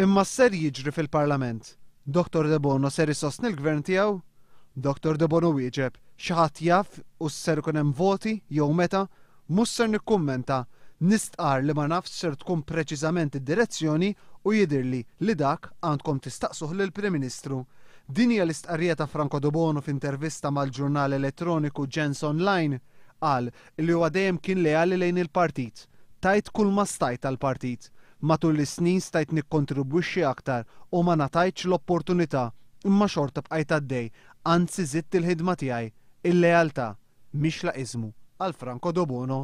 Imma x'ser jiġri fil-Parlament? Dottor Debono ser isostni l-gvern tiegħu? Dottor Debono wieġeb, Xi ħadd jaf u ser ikun hemm voti jew meta? Mhux ser nikkummenta. Nistqarr li ma nafx x'ser tkun preċiżament id-direzzjoni u jidhirli li dak għandkom tistaqsuh lill-Prim Ministru. Din hija l-istqarrija ta' Franco Debono f'intervista mal-ġurnal elettroniku Gens Online. Qal li huwa dejjem kien leali lejn il-partit. Tajt kull ma stajt għall-partit. Matul is-snin stajt nikkontribwixxi aktar u ma ngħatajtx l-opportunità, imma xorta bqajt għaddej, anzi żidt il-ħidma tiegħi. Il-lealtà mhix laqiżmu, qal Franco Debono.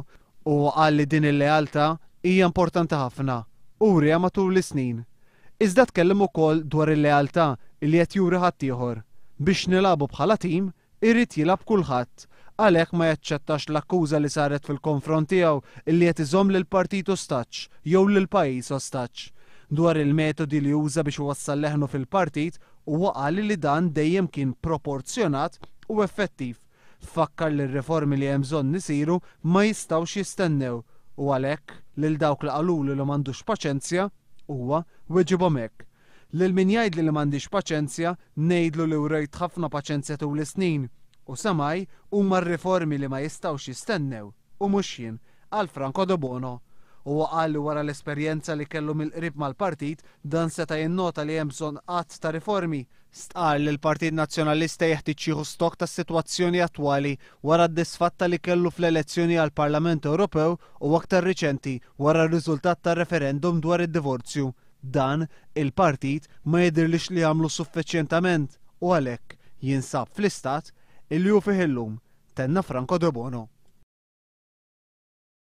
Huwa qal li din il-lealtà hija importanti ħafna u wriha matul is-snin. Iżda tkellem ukoll dwar il-lealtà li qed juri ħaddieħor. Biex nilagħbu bħala tim, irid jilgħab kulħadd. Għalhekk ma jaċċettax l-akkuża li saret fil-konfront tiegħu illi qed iżomm lill-partit ostaġġ jew lill-pajjiż ostaġġ. Dwar il-metodi li uża biex iwassal leħnu fil-partit, huwa qal li dan dejjem kien proporzjonat u effettiv. Fakkar li r-riformi li hemm bżonn isiru ma jistgħux jistennew u għalhekk lil dawk li qalulu li m'għandux paċenzja, huwa weġibhom hekk. Lil min jgħidli li m'għandix paċenzja, ngħidlu li wrejt ħafna paċenzja tul is-snin u samaj huma r-riformi li ma jistgħux jistennew u mhux jien, qal Franco Debono. Huwa qal li wara l-esperjenza li kellu mill-qrib mal-partit, dan seta' jinnota li hemm bżonn għadd ta' riformi. Stqarr li l-Partit Nazzjonalista jeħtieġ jieħu stok tas-sitwazzjoni attwali wara d-disfatta li kellu fl-elezzjoni għall-Parlament Ewropew u aktar riċenti wara r-riżultat tar-referendum dwar id-divorzju. Dan il-partit ma jidhirlix li għamlu suffiċjentament u għalhekk jinsab fl-istat illi hu fih illum, tenna Franco Debono.